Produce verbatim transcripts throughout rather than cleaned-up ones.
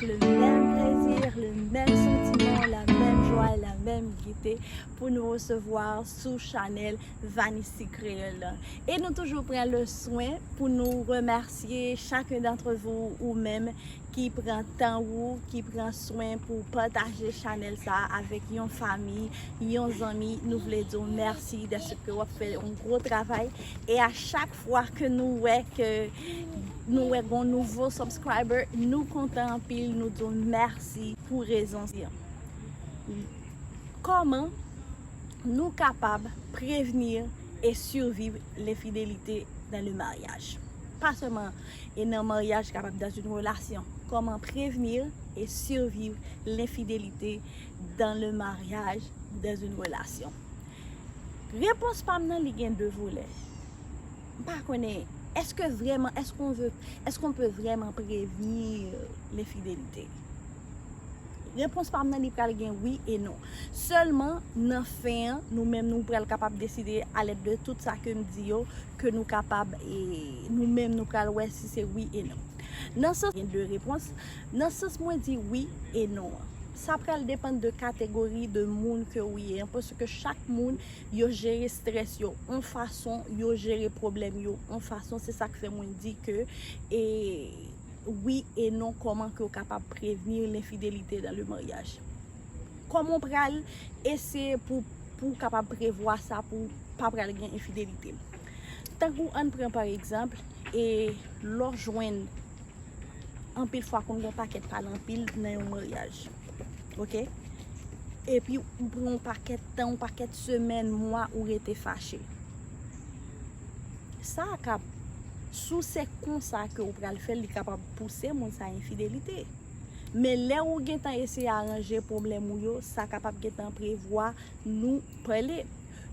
Le menm plezi, le menm santiman, la menm jwa, la menm gete pou nou resevwa sou chanèl Vanissi Kreyòl la. E nou toujou pran le swen pou nou remèsye chacun d'entre vous, ou menm ki pran tan ou, ki pran swen pou pataje chanèl sa avèk yon fanmi, yon zanmi. Nou vle di w mèsi dèske w ap fè yon gwo travay. E a chak fwa ke nou wè ke nou wè gon nouvo subscriber, nou kontan anpil, nou di w mèsi pou rezon sa. Kòman nou kapab prevenir et survivre l'infidélité dans le mariage? Pa sèlman e nan maryaj, kapab dans une relation. Comment prévenir et survivre l'infidélité dans le mariage, dans une relation? Repons pa m nan, li gen de volè. M pa konnen, èske vrèman, èske on veut, èske on peut vraiment prévenir l'infidélité? Repons pa m nan, li pral gen wi e non. Sèlman, nan fen an, nou menm nou pral kapab deside, alèd de tout sa ke m di yo, ke nou kapab, e nou menm nou pral wè si se wi e non. Nan sans, gen de repons. Nan sans mwen di wi e non an, sa pral depann de kategori de moun ke w ye an, paske chak moun, yo jere strès yo on fason, yo jere pwoblèm yo on fason. Se sa k fè mwen di ke, e, wi e non, kòman ke w kapab prevenir l'infidélité dans le mariage. Kòman w pral eseye pou, pou w kapab prevwa sa, pou pa pral gen enfidelite? Tankou, ann pran pa egzanp, e lè w jwenn, anpil fwa konn gen yon pakèt pale anpil nan yon maryaj. Oke? Epi ou pran yon pakèt tan, yon pakèt semèn, mwa, ou rete fache. Sa ka, si w se konsa ke w pral fè l, li kapab pouse moun sa a enfidelite. Men lè ou gentan eseye aranje pwoblèm ou yo, sa kapab gentan prevwa nou pale.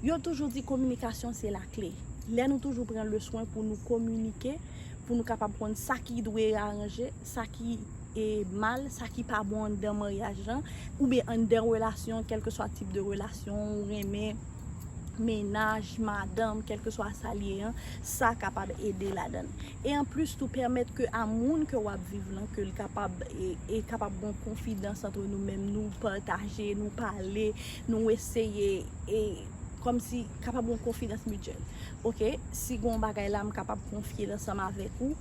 Yo toujou di kominikasyon se lakle. Lè nou toujou pran le swen pou nou kominike, pou nou kapab konn sa ki dwe aranje, sa ki, e, mal, sa ki pa bon anndan maryaj lan, oubyen anndan relasyon, kèlkeswa tip de relasyon, ou renmen, mennaj, madanm, kèlkeswa sa l ye an, sa kapab ede ladan l. E anplis tou, pèmèt ke a moun ke w ap viv lan, ke l kapab, e, e kapab gon konfidans antre nou menm, nou pataje, nou pale, nou eseye, e kòmsi kapab gon konfidans mityèl. Oke, si gon bagay la, m kapab konfye l ansanm avèk ou,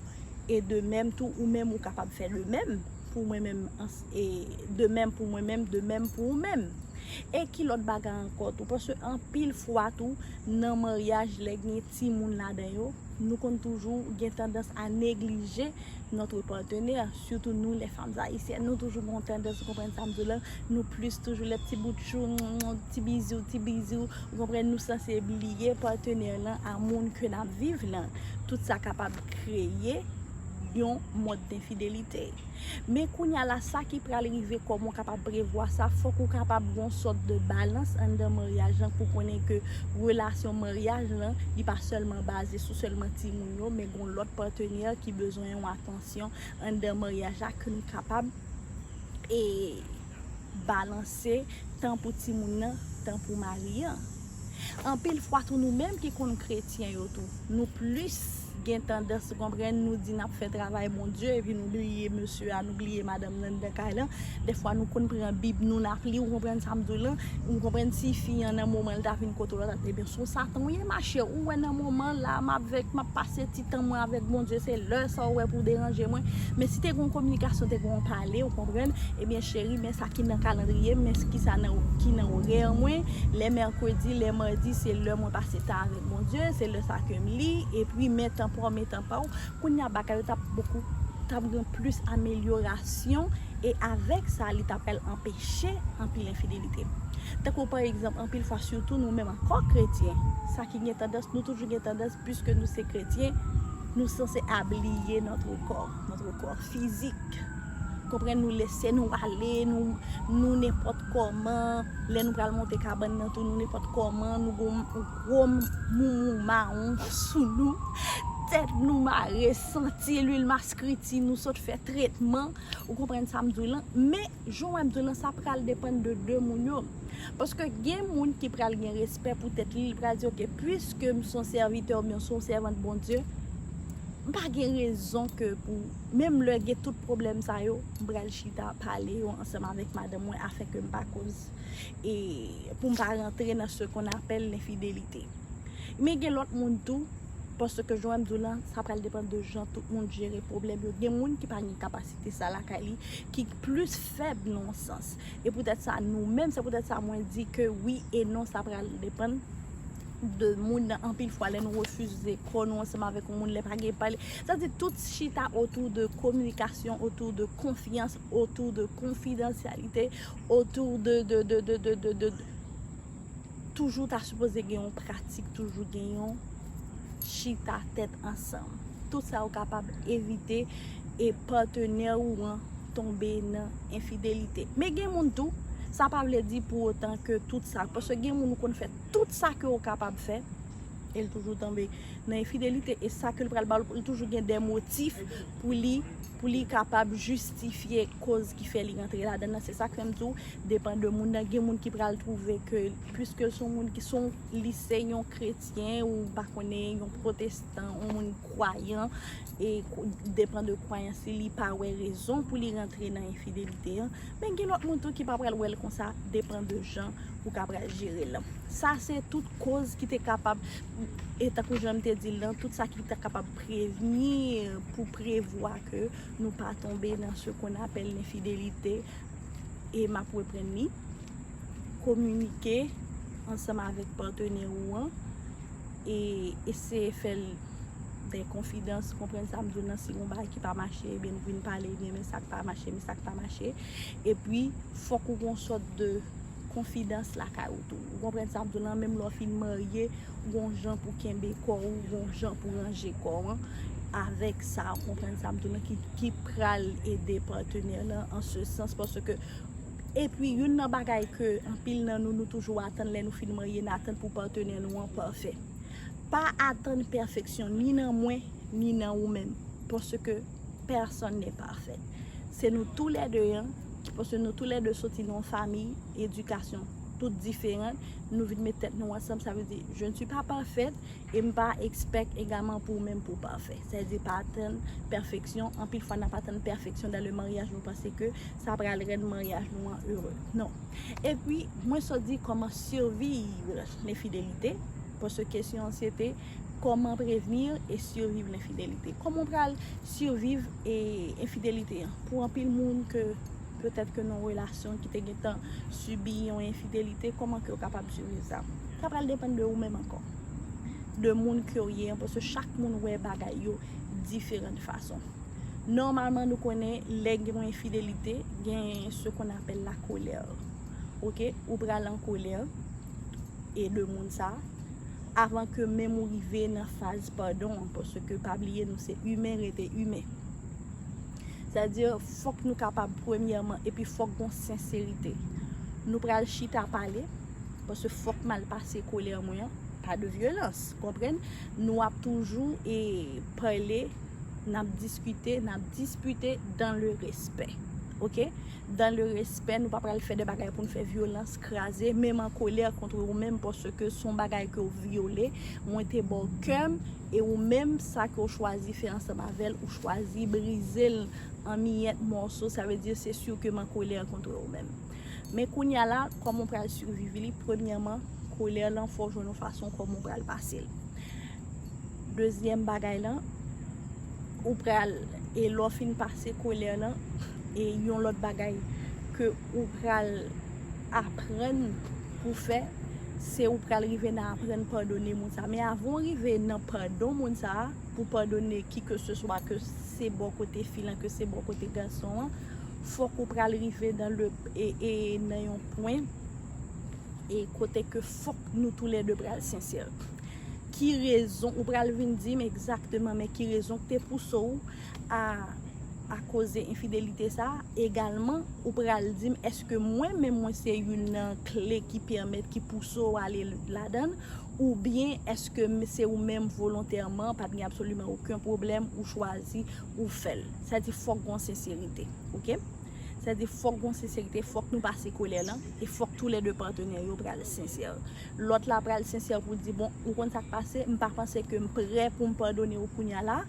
e de menm tou, ou menm ou kapab fè de menm pou mwen menm, ans-, e de menm pou mwen menm, de menm pou ou menm. E ki lòt bagay ankò tou? Paske anpil fwa tou, nan maryaj, lè gen timoun ladan yo, nou konn toujou gen tandans a neglije notre partenaire, sitou nou, les femmes haïtiennes, nou toujou gen yon tandans, ou konprann sa m di w lan, nou plis toujou les petits bouts de chou, ti bizou, ti bizou, ou konprann, nou sanse bliye patenè lan a moun ke n ap viv lan. Tout sa kapab kreye yon mòd denfidelite. Men kounye a la, sa ki pral rive, kòman w kapab prevwa sa? Fòk ou kapab gon sòt de balans anndan maryaj lan pou konnen ke relasyon maryaj lan, li pa sèlman baze sou sèlman timoun yo, men gon lòt patenè ki bezwen yon atansyon anndan maryaj la ke nou kapab, e, balanse tan pou timoun nan, tan pou mari an. Anpil fwa tou, nou menm ki konn kretyen yo tou, nou plis gen tandans, ou konprann, nou di n ap fè travay Bondye, epi nou bliye mesye a, nou bliye madanm nan anndan kay lan. Dèfwa nou konn pran Bib nou, n ap li, ou konprann sa m di w lan, ou konprann, si fi an nan moman l ta vin kote w la, ta di, ebyen, se yon satan w ye, machè, ou wè nan moman la, m avèk, m ap pase ti tan mwen avèk Bondye, se lè sa w wè pou w deranje mwen. Men si te gen yon kominikasyon, te gen yon pale, ou konprann, ebyen, cheri, men sa ki nan kalandriye m, men ki sa nan, ki nan orè mwen, lè mèkredi, lè madi, se lè mwen pase tan avèk Bondye, se lè sa ke m li, epi men tan pa w, men tan pa w, kounye a bagay yo t ap bokou, t ap gen plis amelyorasyon, e avèk sa, li t ap pral anpeche anpil enfidelite. Tankou pa egzanp, anpil fwa, sitou nou menm ankò kretyen, sa ki gen tandans, nou toujou gen tandans, piske nou se kretyen, nou sanse abliye notre corps, notre corps physique. Konprann, nou lese nou ale, nou, nou nenpòt kòman, lè nou pral monte kabann nan tou, nou nenpòt kòman, nou gon gwo moumou mawon sou nou, tèt nou mare, santi lwil maskriti, nou sot fè tretman, ou konprann sa m di w lan, men jan w wè m di w lan, sa pral depann de de moun yo. Paske gen moun ki pral gen respè pou tèt li, li pral di, oke, piske m se yon sèvitè oubyen m se yon sèvant Bondye, m pa gen rezon ke pou, menm lè gen tout pwoblèm sa yo, m pral chita pale yo ansanm avèk madanm mwen afin ke m pa koz, e pou m pa rantre nan ce qu'on appelle l'infidélité. Men gen lòt moun tou, paske jan m di w lan, sa pral depann de jan tout moun jere pwoblèm yo. Gen moun ki pa gen kapasite sa lakay li, ki plis fèb nan yon sans. E poutèt sa, nou menm, se poutèt sa mwen di ke wi e non, sa pral depann de moun nan. Anpil fwa, lè nou refize kò nou ansanm avèk yon moun, lè pa gen pale, sa di tout chita otou de kominikasyon, otou de konfyans, otou de konfidansyalite, otou de, de, de, de, de, de, de, de toujou ta sipoze gen yon pratik, toujou gen yon chita tèt ansanm. Tout sa ou kapab evite e patnè ou an tonbe nan enfidelite. Men gen moun tou, sa pa vle di pou otan ke tout sa, paske gen moun ou konn fè tout sa ke ou kapab fè, e l toujou tonbe nan enfidelite, e sa ke l pral ba w, li toujou gen de motif pou li, pou li kapab jistifye koz ki fè li rantre ladan nan. Se sa k fè m di w, depann de moun nan. Gen moun ki pral twouve ke, piske l se yon moun ki se yon, li se yon kretyen, ou pa konnen, yon pwotestan, yon moun kwayan, e depann de kwayans li, li pa wè rezon pou li rantre nan enfidelite an. Men gen lòt moun tou ki pa pral wè l konsa, depann de jan ou ka pral jere l. Sa se tout koz ki te kapab, e tankou jan m te di l lan, tout sa ki te kapab prevni, pou prevwa ke nou pa tonbe nan ce qu'on appelle l'infidélité. E m ap reprann li, kominike ansanm avèk patnè ou an, e eseye fè l de konfidans, konprann sa m di w nan, si gon bagay ki pa mache, ebyen nou vin pale, ebyen men sa k pa mache, men sa k pa mache. Epi fòk ou gon sòt de konfidans lakay ou tou. Ou konprann sa m di w lan, menm lè w fin marye, gon jan pou kenbe kò ou, gon jan pou ranje kò w an avèk sa, ou konprann sa m di w lan, ki, ki pral ede patnè lan an se sans, paske, epi youn nan bagay ke anpil nan nou, nou toujou atann lè nou fin marye, n atann pou patnè nou an pafè. Pa atann pèfeksyon ni nan mwen, ni nan ou menm, paske personne n'est parfait. Se nou toulède an, paske nou toulède soti nan yon fanmi, edikasyon tout diferan, nou vin met tèt nou ansanm, sa vle di, je ne suis pas parfaite, e m pa expect egalman pou ou menm pou w pafè. Sa vle di pa atann pèfeksyon. Anpil fwa n ap atann pèfeksyon dans le mariage, nou panse ke sa pral rann maryaj nou an ere. Non. Epi, mwen sot di kòman survivre l'infidélité, paske kesyon an se te kòman prevenir et survivre l'infidélité. Kòman w pral surviv e enfidelite an? Pou anpil moun ke petèt ke nan yon relasyon ki te gentan sibi yon enfidelite, kòman ke w kapab surviv sa? Sa pral depann de ou menm ankò, de moun ke w ye an, paske chak moun wè bagay yo diferan fason. Nòmalman, nou konnen lè gen yon enfidelite, gen ce qu'on appelle la colère. Oke, ou pral an kolè e de moun sa, avan ke menm ou rive nan faz padon an, paske pa bliye nou se imen rete imen. Sa di, fòk nou kapab premyèman, epi fòk gon senserite. Nou pral chita pale, paske fòk m al pase kolè mwen an, pa de vyolans, konprann? Nou ap toujou e pale, n ap diskite, n ap dispite dans le respect. Oke? Dans le respect, nou pa pral fè de bagay pou n fè vyolans, kraze, menm an kolè kont ou menm, paske se yon bagay ke w vyole, mwen te ba w kè m, e ou menm, sa ke w chwazi fè ansanm avè l, ou chwazi brize l an miyèt mòso, sa vle di se si ke m an kolè kont ou menm. Men kounye a la, kòman w pral siviv li? Premyèman, kolè lan, fò w jwenn yon fason kòman w pral pase l. Dezyèm bagay lan, ou pral, e lè w fin pase kolè lan, e yon lòt bagay ke ou pral aprann pou fè, se ou pral rive nan aprann padone moun sa. Men avan w rive nan padon moun sa, pou padone ki ke se swa, ke se bò kote fi lan, ke se bò kote gason an, fòk ou pral rive nan le, e, e nan yon pwen, e kote ke fòk nou toulède pral sensè. Ki rezon, ou pral vin di m egzakteman, men ki rezon k te pouse w a, a koze enfidelite sa? Egalman, ou pral di m, èske mwen menm mwen se youn nan kle ki pèmèt, ki pouse w ale ladan l, oubyen èske m, se ou menm volontèman, pa t gen absoliman okenn pwoblèm, ou chwazi, ou fè l? Sa di fòk gon senserite, oke? Sa di fòk gon senserite, fòk nou pase kolè lan, e fòk toulède patnè yo pral sensè. Lòt la pral sensè pou di, bon, ou konn sa k pase, m pa panse ke m prè pou m padone w kounye a la,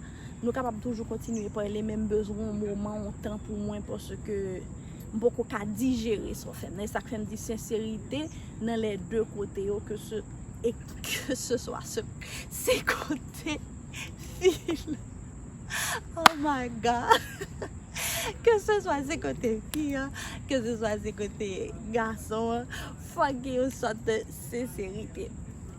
Nou kapab toujou kontinye pale, men m bezwen yon moman, yon tan pou mwen, paske m poko ka dijere sa w fè m nan. E sa k fè m di senserite nan lè de kote yo, ke se, e ke se swa se, se kote fi l. Oh my God! Ke se swa se kote fi an, ke se swa se kote gason an, fòk gen yon sòt de senserite.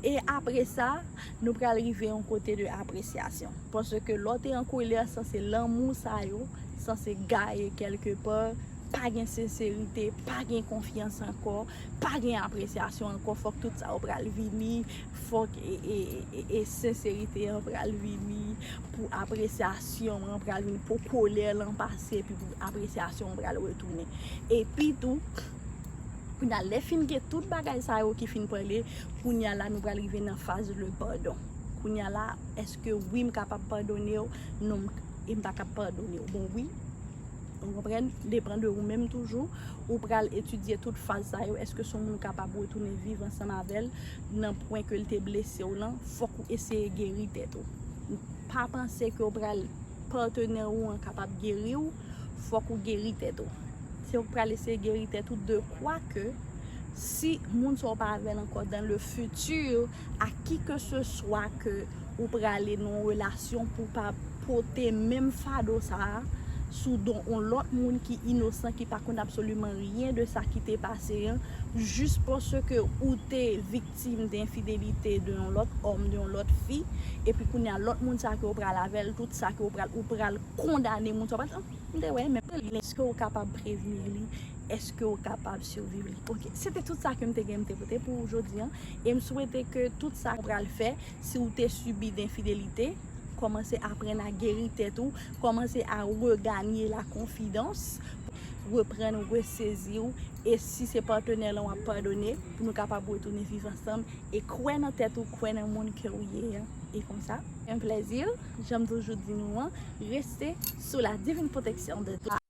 E apre sa, nou pral rive yon kote de apresyasyon. Paske lè w te an kolè, sanse lanmou sa yo sanse gaye kèlke pa, pa gen senserite, pa gen konfyans ankò, pa gen apresyasyon ankò. Fòk tout sa yo pral vini, fòk e, e, e, e senserite an pral vini, pou apresyasyon an pral vini, pou kolè lan pase, epi pou apresyasyon an pral retounen. Epi tou, kounye a, lè fin gen tout bagay sa yo ki fin pale, kounye a la nou pral rive nan faz le padon. Kounye a la, èske wi m kapab padone w? Non, m, e m pa kab padone w. Bon, wi, ou konprann, depan de ou menm toujou, ou pral etidye tout faz sa yo. Èske se yon moun ou kapab retounen viv ansanm avè l nan pwen ke l te blese w lan? Fòk ou eseye geri tèt ou. Pa panse ke w pral, patnè ou an kapab geri w, fòk ou geri tèt ou. Se ou k pral eseye geri tèt ou de kwa ke si moun sa w pa avè l ankò dans le futur, a ki ke se swa ke ou prale nan yon relasyon pou pa pote menm fado sa a sou do yon lòt moun ki inosan, ki pa konn absoliman ryen de sa ki te pase an, jis paske ou te viktim de enfidelite de yon lòt òm, de yon lòt fi, epi kounye a lòt moun sa ke ou pral avè l, tout sa ke ou pral, ou pral kondane moun sa, ou pral di, "Oh, m te wè, men èske ou kapab prevni li? Èske ou kapab siviv li?" Ok, se te tout sa ke m te gen m te pote pou ou jodi an. E m swete ke tout sa ou pral fè, si ou te sibi de enfidelite, kòmanse aprann a geri tèt ou, kòmanse a reganye la konfidans, reprann, resezi w, e si se patnè lan w ap padone, pou nou kapab retounen viv ansanm, e kwè nan tèt ou, kwè nan moun ke ou ye an. E konsa, un plaisir, jan m toujou di nou an, reste sous la divine protection de Dieu.